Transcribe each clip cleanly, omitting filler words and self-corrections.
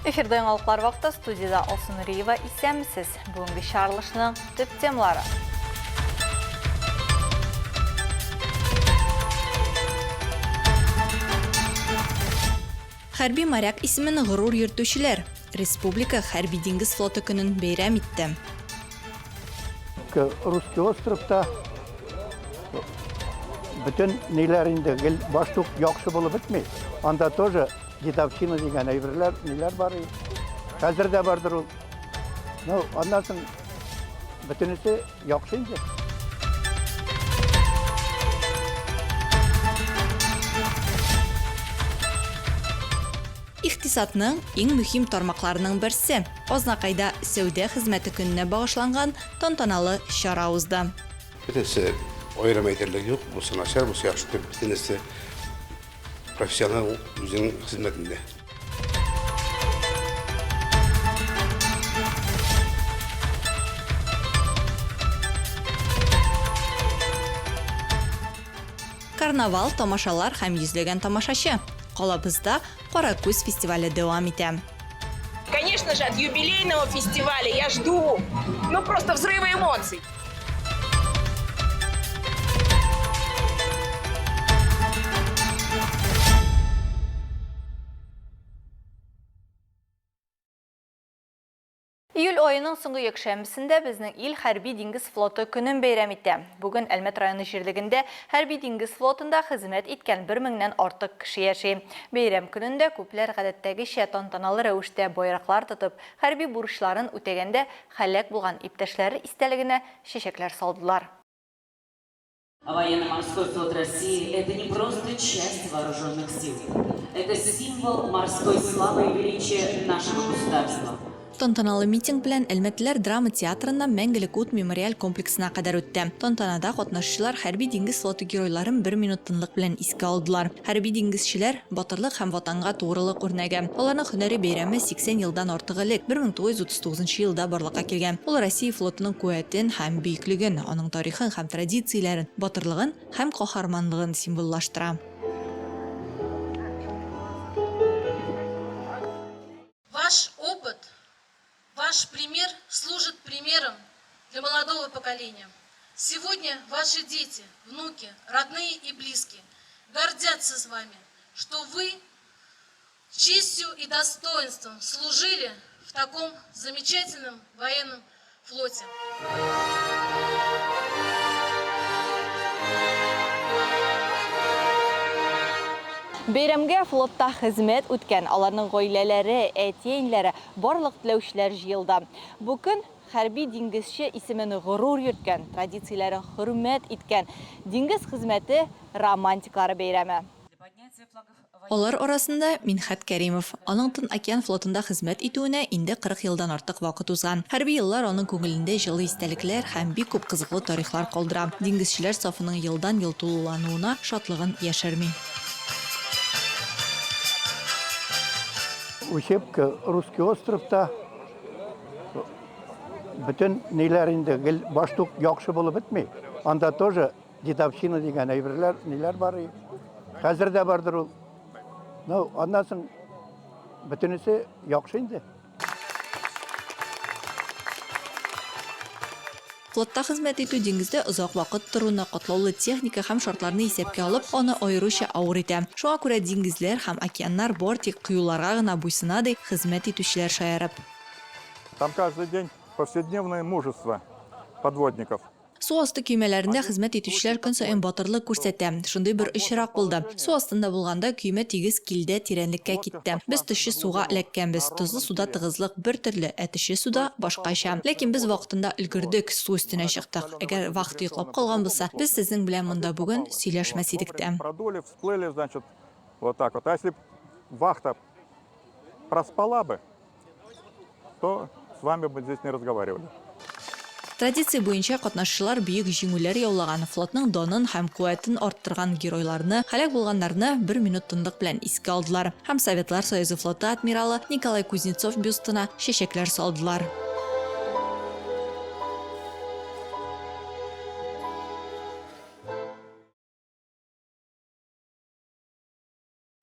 Эфирда яңалыклар вакыты студияда Алсу Нуриева исәнмесез. Бүгенге чыгарылышның төп темалары. Хәрби моряк исемен горур йөртүчеләр Республика хәрби-диңгез флоты көнен бәйрәм итте. Русский островта бөтен ниләр инде гел баштук яхшы булып бетми. Анда тоже дедовщина дигән әйберләр, ниләр бар. Хәзер дә бардыр ул. Ну, аннан соң бөтенесе яхшы инде. Икътисадның иң мөһим тармакларының берсе, Азнакайда сәүдә хезмәте көненә багышланган тантаналы чара узды. Бөтенесе аерым әйтерлек юк, бусы начар, бусы яхшы дип, бөтенесе профессионал үзенең хезмәтендә. Карнавал, тамашалар һәм йөзләгән тамашачы. Калабызда Каракүз фестивале дәвам итә. Конечно же, от юбилейного фестиваля я жду, ну, просто взрыва эмоций. Июль аеның соңгы якшәмбесендә безнең ил Хәрби диңгез флоты көнен бәйрәм итә. Бүген Әлмәт районы җирлегендә Хәрби диңгез флотында хезмәт иткән бер меңнән артык кеше яши. Бәйрәм көнендә күпләр гадәттәгечә тантаналы рәвештә байраклар тотып, хәрби бурычларын үтәгәндә һәлак булган иптәшләре истәлегенә чәчәкләр салдылар. Военно-морской флот России – это не просто часть вооруженных сил. Это символ морской славы и величия нашего государства. Тантаналы митинг белән әлмәтлеләр драма театрыннан Мәңгелек ут мемориаль комплексына кадәр үтте. Тантанада катнашучылар Хәрби диңгез флоты геройларын бер минут тынлык белән искә алдылар. Хәрби диңгезчеләр, батырлык һәм Ватанга тугрылык үрнәге. Аларның һөнәри бәйрәме 80 елдан артык элек, 1939 елда барлыкка килгән. Ул Россия флотының куәтен һәм бөеклеген, аның тарихын һәм традицияләрен, батырлыгын һәм каһарманлыгын символлаштыра. Ваш опыт, ваш пример служит примером для молодого поколения. Сегодня ваши дети, внуки, родные и близкие гордятся с вами, что вы честью и достоинством служили в таком замечательном военном флоте. Бәйрәмгә флотта хезмәт үткән, аларның гаиләләре, әти-әниләре, барлык теләүчеләр җыелды. Бу көн хәрби диңгезче исемен горур йөрткән, традицияләрен хөрмәт иткән диңгез хезмәте романтиклары бәйрәме. Алар арасында Минхәт Кәримов. Аның Тын океан флотында хезмәт итүенә инде 40 елдан артык вакыт узган. Хәрби еллар аның күңелендә җылы истәлекләр һәм бик күп кызыклы тарихлар калдыра. Диңгезчеләр сафының елдан-ел тулылануына шатлыгын яшерми. Учебка Русский островта бөтен ниләр инде гел баштук яхшы булып бетми. Анда тоже Дедовщина дигән әйберләр, ниләр бар. Хәзер дә бардыр ул. Ну, аннан соң бөтенесе яхшы инде. Флотта хезмәт итү диңгездә озак вакыт торуны, катлаулы техника һәм шартларны исәпкә алып, аны аеруча авыр итә. Шуңа күрә диңгезләр һәм океаннар бар тик кыюларга гына буйсына, ди хезмәт итүчеләр шаярып. Там каждый день повседневное мужество подводников. Су асты көймәләрендә хезмәт итүчеләр көн саен батырлык күрсәтә. Шундый бер очрак булды. Су астында булганда көймә тигез килдә тирәнлеккә китте. Без төче суга эләккәнбез. Тозлы суда тыгызлык бер төрле, ә төче суда, башкача. Ләкин без вакытында өлгердек, су өстенә чыктык. Әгәр вахта йоклап калган булса, без сезнең белән монда бүген сөйләшмәс идек тә. то с вами бы здесь не разговаривали. Традиция буенча катнашучылар бөек җиңүләр яулаган, флотның данын һәм куәтен арттырган геройларны, һәлак булганнарны бер минут тынлык белән искә алдылар һәм Советлар Союзы флоты адмиралы Николай Кузнецов бюстына чәчәкләр салдылар.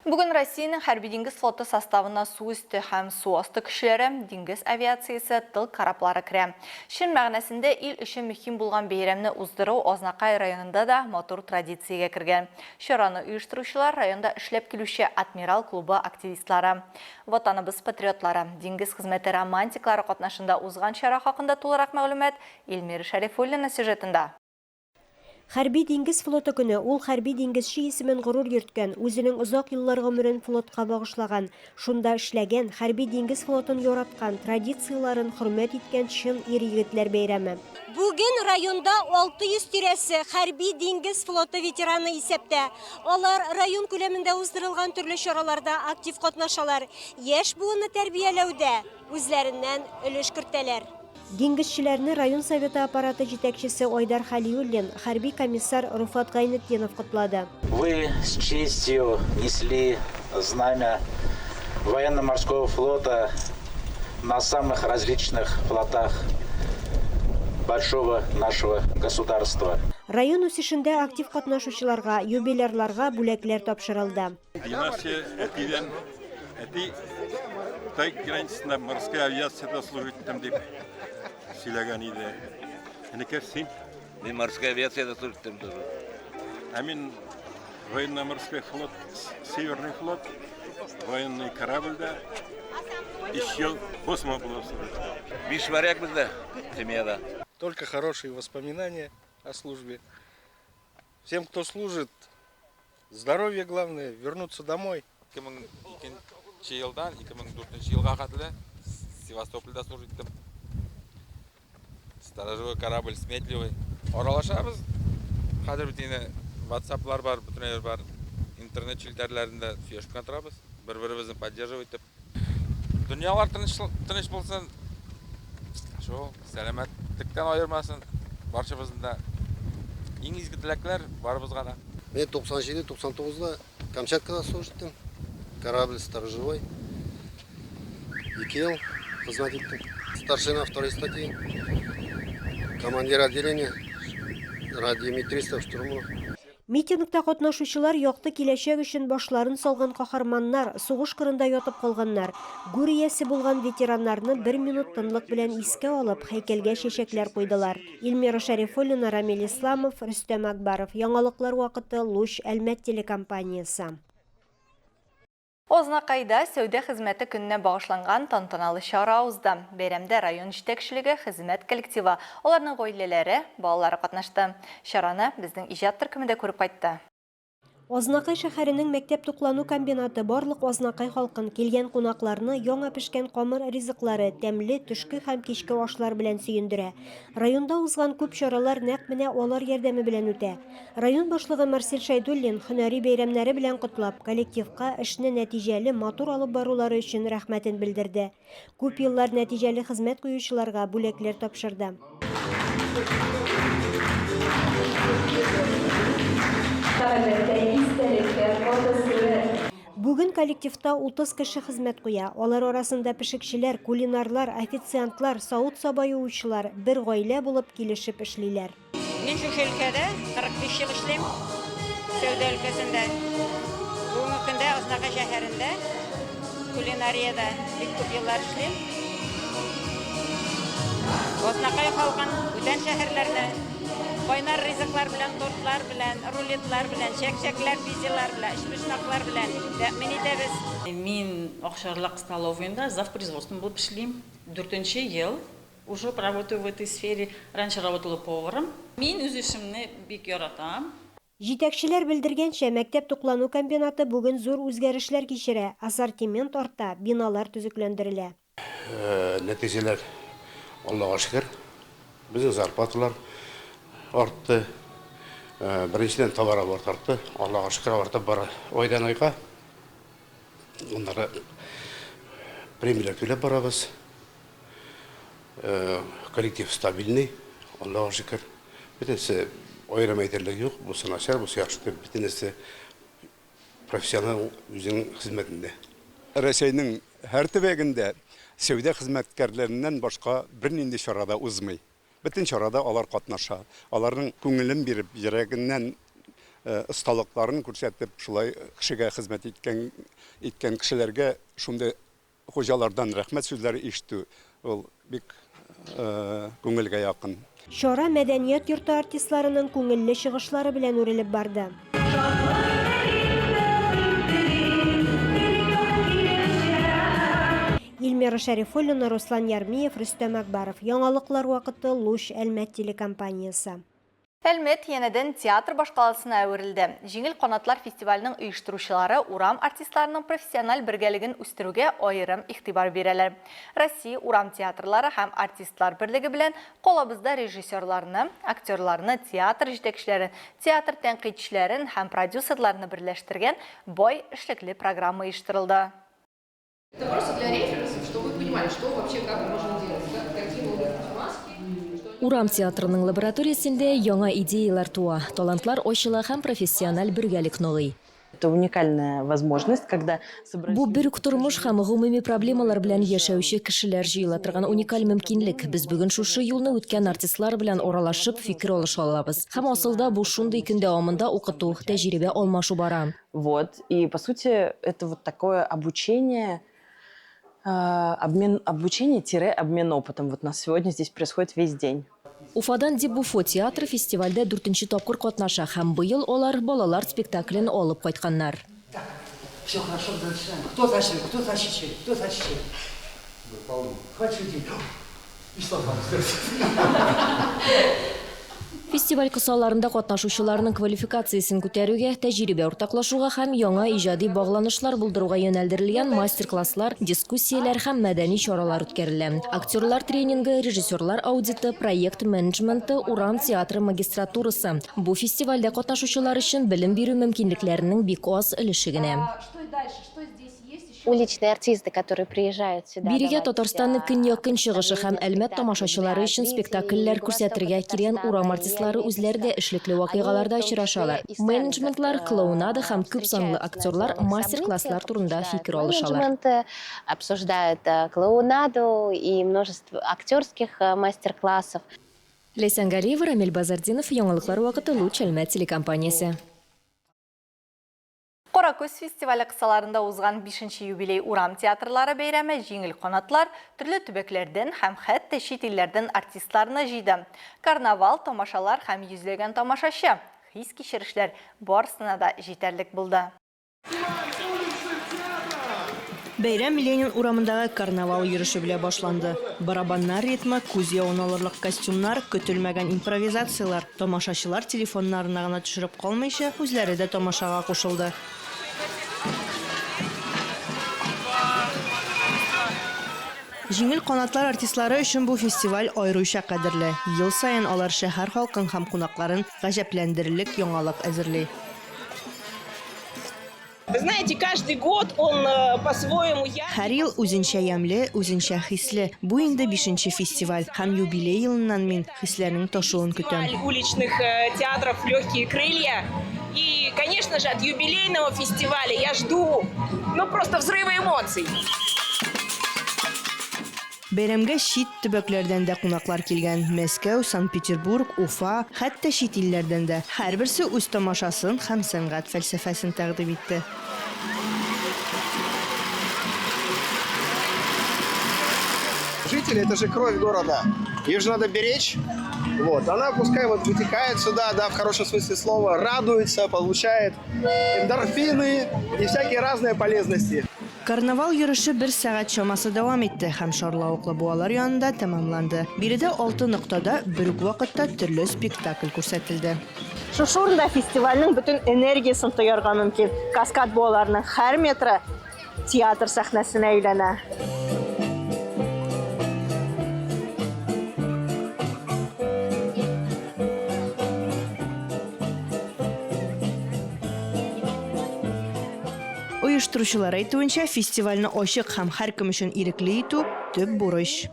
Бүген Россиянең Хәрби-диңгез флоты составына су өсте һәм су асты көчләре, диңгез авиациясе, тыл кораблары керә. Чын мәгънәсендә ил өчен мөһим булган бәйрәмне уздыру Азнакай районында да матур традициягә кергән. Чараны оештыручылар, районда эшләп килүче Адмирал клубы активистлары. Ватаныбыз патриотлары, диңгез хезмәте романтиклары катнашында узган чара хакында тулырак мәгълүмат Эльмира Шәрифуллина сюжетында. Хәрби диңгез флоты көне, ул хәрби диңгезче исемен горур йөрткән, үзенең озак еллар гомерен флотка багышлаган, шунда эшләгән, хәрби диңгез флотын яраткан, традицияләрен хөрмәт иткән чын ир-егетләр бәйрәме. Бүген районда 600 тирәсе хәрби диңгез флоты ветераны исәптә. Алар район күләмендә уздырылган төрле чараларда актив катнашалар, яшь буынны тәрбияләүдә үзләреннән өлеш кертәләр. Диңгезчеләрне район Советы аппараты җитәкчесе Айдар Хәлиуллин, хәрби комиссар Руфат Гайнетдинов котлады. Вы с честью несли знамя военно-морского флота на самых различных флотах большого нашего государства. Район үсешендә актив катнашучыларга, юбилярларга бүләкләр тапшырылды. Династия әтидән әти Кытай границасында морская авиацияда служить иттем дип сөйләгән иде. Энекәш, син? Мин морская авиацияда служить иттем тоже. Ә мин военно-морской флот, Северный флот, военный корабльдә өч ел боцман булып служить. Биш моряк бездә семьяда. Только хорошие воспоминания о службе. Всем, кто служит, здоровье главное, вернуться домой. 2002 елдан 2004 елга хәтле Севастопольдә служить иттем. Сторожевой корабль Сметливый. Аралашабыз. Хәзер бит инде WhatsApp-лар бар, бөтен әйбер бар. Интернет челтәрләрендә сөйләшеп кенә торабыз. Бер-беребезне поддерживать итеп. Дөньялар тыныч, тыныч булсын. Шул, сәламәтлектән аермасын. Барчабызны да иң изге теләкләр барыбызга да. Мин 97-99 да Камчаткада служить иттем. Корабль сторожевой. Ике ел хезмәт иттем. Старшина второй статьи. Командир отделения. Радиометристов штурманов. Митингта катнашучылар якты киләчәк өчен башларын салган каһарманнар, сугыш кырында ятып калганнар, гүр иясе булган ветераннарны бер минут тынлык белән искә алып, һәйкәлгә чәчәкләр куйдылар. Эльмира Шәрифуллина, Рамил Исламов, Рөстәм Акбаров. Яңалыклар вакыты, Луч, Әлмәт телекомпаниясе. Азнакайда сәүдә хезмәте көненә багышланган тантаналы чара узды. Бәйрәмдә район җитәкчелеге, хезмәт коллективы, аларның гаиләләре, балалары катнашты. Чараны безнең иҗат төркеме дә күреп кайтты. Азнакай шәһәренең мәктәп туклану комбинаты барлык Азнакай халкын, килгән кунакларны яңа пешкән камыр ризыклары, тәмле төшке һәм кичке ашлар белән сөендерә. Районда узган күп чаралар нәкъ менә алар ярдәме белән үтә. Район башлыгы Марсель Шәйдуллин һөнәри бәйрәмнәре белән котлап, коллективка эшне нәтиҗәле, матур алып барулары өчен рәхмәтен белдерде. Күп еллар нәтиҗәле хезмәт куючыларга бүләкләр тапшырды. Бүген коллективта 30 кеше хезмәт куя. Алар арасында пешекчеләр, кулинарлар, официантлар, савыт-саба юучылар бер гаилә булып килешеп эшлиләр. Мин шушы өлкәдә 45 ел эшлим, сәүдә өлкәсендә. Бүгенге көндә Азнакай шәһәрендә кулинариядә бик күп еллар эшлим. Азнакай халкын, бүтән шәһәрләрне кайнар ризыклар белән, тортлар белән, рулетлар белән, чәк-чәкләр, безелар белән, өчпочмаклар белән тәэмин итәбез. Мин Акчарлак столовыенда завпроизводством булып эшлим. Дүртенче ел Уже работаю в этой сфере, раньше работала поваром. Мин үз эшемне бик яратам. Җитәкчеләр белдергәнчә, мәктәп туклану комбинаты бүген зур үзгәрешләр кичерә, ассортимент арта, биналар төзекләндерелә. Нәтиҗәләр, Аллага шөкер, безнең зарплаталар артты. Беренчедән, товарооборот артты, Аллага шөкер, артып бара айдан-айга. Аннары премияләр түләп барабыз. Коллектив стабильный, Аллага шөкер. Бөтенесе аерым әйтерлек юк, бусы начар, бусы яхшы дип, бөтенесе профессионал үзенең хезмәтендә. Рәсәйнең һәр төбәгендә сәүдә хезмәткәрләреннән башка бернинди чара да узмый. Бөтен чарада алар катнаша. Аларның күңелен биреп, йөрәгеннән осталыкларын күрсәтеп, шулай кешегә хезмәт иткән иткән кешеләргә шундый хуҗалардан рәхмәт сүзләре ишетү, ул бик күңелгә якын. Чара мәдәният йорты артистларының күңелле чыгышлары белән үрелеп барды. Илмира Шәрифуллина, Руслан Ярмиев, Рөстәм Әкбаров. Яңалыклар вакыты, Луч, Әлмәт телекомпаниясе. Әлмәт янәдән театр башкаласына әверелде. Җиңел канатлар фестиваленең оештыручылары урам артистларының профессиональ бергәлеген үстерүгә аерым игътибар бирәләр. Россия урам театрлары һәм артистлар берлеге белән калабызда режиссерларны, актерларны, театр җитәкчеләрен, театр тәнкыйтьчеләрен һәм продюсерларны берләштергән бай эшлекле программа оештырылды. Это просто для референсов, чтобы вы понимали, что вообще как можно делать, да, какие могут быть маски. Урам театрының лабораториясендә яңа идеяләр туа, талантлар ачыла һәм профессиональ бергәлек ныгый. Это уникальная возможность, когда собрались. Бу бер үк тормыш һәм гомуми проблемалар белән яшәүче кешеләр җыела торган уникаль мөмкинлек. Без бүген шушы юлны үткән артистлар белән аралашып, фикер алыша алабыз. Һәм асылда бу шундый көн дәвамында укыту, тәҗрибә алмашу бара. Вот, и по сути это вот такое обучение, обмен, обучение тире обмен опытом. Вот у нас сегодня здесь происходит весь день. Уфадан Дебуфо театры фестивальдә дүртенче тапкыр катнаша һәм быел алар балалар спектаклен алып кайтканнар. Так, все хорошо, начинаем. Кто защит, кто защищает, кто защищает? Хватит людей. Фестиваль кысаларында катнашучыларның квалификациясен күтәрүгә, тәҗрибә уртаклашуга һәм яңа иҗади багланышлар булдыруга юнәлдерелгән мастер-класслар, дискуссияләр һәм мәдәни чаралар үткәрелә. Актерлар тренингы, режиссерлар аудиты, проект менеджменты, урам театры магистратурасы, бу фестивальдә катнашучылар өчен белем бирү мөмкинлекләренең бик аз өлеше генә. Уличные артисты, которые приезжают сюда. Бирегә Татарстанның көньяк-көнчыгышы һәм Әлмәт тамашачылары өчен спектакльләр күрсәтергә килгән урам артистлары үзләре дә эшлекле вакыйгаларда очрашалар. Менеджментлар, клоунада һәм күпсанлы актерлар мастер-класслар турында фикер алышалар. Обсуждают клоунаду и множество актерских мастер-классов. Ләйсән Галиева, Рамил Базартдинов, Яңалыклар вакыты, Луч Әлмәт телекомпаниясе. Каракүз фестивале кысаларында узган бишенче юбилей урам театрлары бәйрәме җиңел канатлар, төрле төбәкләрдән һәм хәтта чит илләрдән артистларны җыйды. Карнавал, тамашалар һәм йөзләгән тамашачы, хис-кичерешләр барысына да җитәрлек булды. Бәйрәм Ленин урамындагы карнавал йөреше белән башланды. Барабаннар ритмы, күз явын алырлык костюмнар, көтелмәгән импровизацияләр, тамашачылар телефоннарына гына төшереп калмыйча, үзләре дә тамашага кушылды. Җиңел канатлар артистлары өчен бу фестиваль аеруча кадерле. Ел саен алар шәһәр халкын һәм кунакларын гаҗәпләндерерлек яңалык әзерли. Вы знаете, каждый год он э, по-своему яркий. Һәр ел үзенчә ямьле, үзенчә хисле. Бу инде бишенче фестиваль һәм юбилей елыннан мин хисләрнең ташуын көтәм. Уличных э, театров «Легкие крылья». И, конечно же, от юбилейного фестиваля я жду, ну, просто взрыва эмоций. Бәйрәмгә чит төбәкләрдән дә кунаклар килгән, Мәскәү, Санкт-Петербург, Уфа, хәтта чит илләрдән дә. Һәрберсе үз тамашасын һәм сәнгать фәлсәфәсен тәкъдим итте. Жители, это же кровь города. Ее же надо беречь. Вот. Она пускай вот вытекает сюда, да, в хорошем смысле слова, радуется, получает эндорфины и всякие разные полезности. Карнавал йөреше бер сәгать чамасы дәвам итте һәм шарлавыклы буалар янында тәмамланды. Биредә алты ноктада бер үк вакытта төрле спектакль күрсәтелде. Шушы урында фестивальнең бөтен энергиясен тоярга мөмкин. Каскад буаларының һәр метры театр сәхнәсенә әйләнә. Оештыручылар әйтүенчә, фестивальне ачык һәм һәркем өчен ирекле итү, төп бурыч.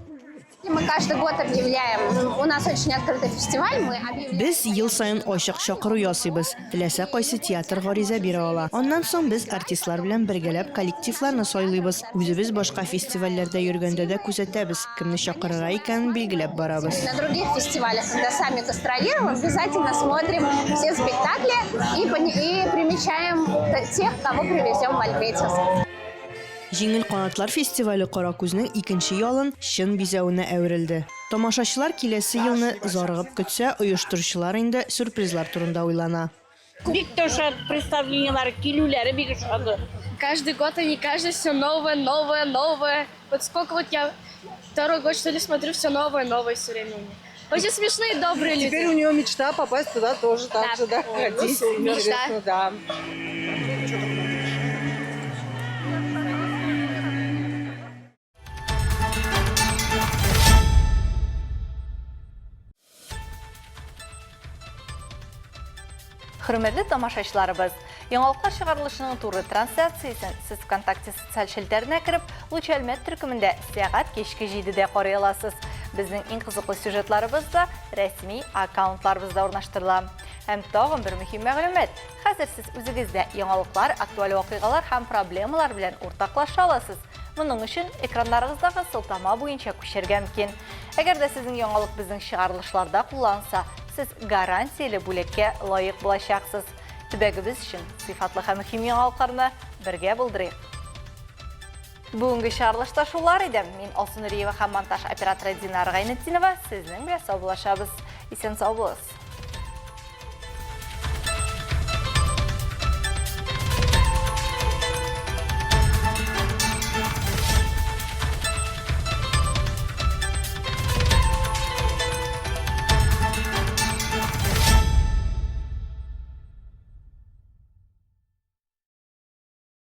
Мы каждый год объявляем, у нас очень открытый фестиваль, мы объявляем... Без ел саен ачык чакыру ясыйбыз. Теләсә кайсы театр гариза бирә ала. Аннан соң без артистлар белән бергәләп коллективларны сайлыйбыз. Үзебез башка фестивальләрдә йөргәндә дә күзәтәбез, кемне чакырырга икәнен билгеләп барабыз. На других фестивалях, когда сами гастролируем, обязательно смотрим все спектакли и, и примечаем тех, кого привезем в Альметьевск. Җиңел канатлар фестивале Каракүзнең икенче ялын чын бизәвенә әверелде. Тамашачылар киләсе елны зарыгып көтсә, оештыручылар инде сюрпризлар турында уйлана. Бик тә ошады представлениеләре, килүләре бик ошады. Каждый год они каждый все новое, новое, новое. Вот сколько вот я второй год что ли смотрю, все новое, новое все время у них. Очень смешные, добрые люди. Теперь у нее мечта попасть туда тоже так же, да, ходить. Мечта. Интересно, да. Хөрмәтле тамашачыларыбыз, яңалыклар чыгарылышының туры трансляциясен сез ВКонтакте социаль челтәренә кереп, Луч Әлмәт төркемендә сәгать кичке 7дә карый аласыз. Безнең иң кызыклы сюжетларыбыз да рәсми аккаунтларыбызда урнаштырыла. Һәм тагын бер мөһим мәгълүмат. Хәзер сез үзегез дә яңалыклар, актуаль вакыйгалар һәм проблемалар белән уртаклаша аласыз. Моның өчен экраннарыгыздагы сылтама буенча күчәргә мөмкин. Әгәр дә сезнең яңалык безнең чыгарылышларда кулланса, сез гарантияле бүләккә лаек булачаксыз. Төбәгебез өчен сыйфатлы һәм мөһим яңалыкларны бергә булдырыйк. Бүгенге чыгарылышта шулар иде. Мин Алсу Нуриева һәм монтаж операторы Динара Гайнетдинова сезнең белән саубуллашабыз. Исән сау булыгыз.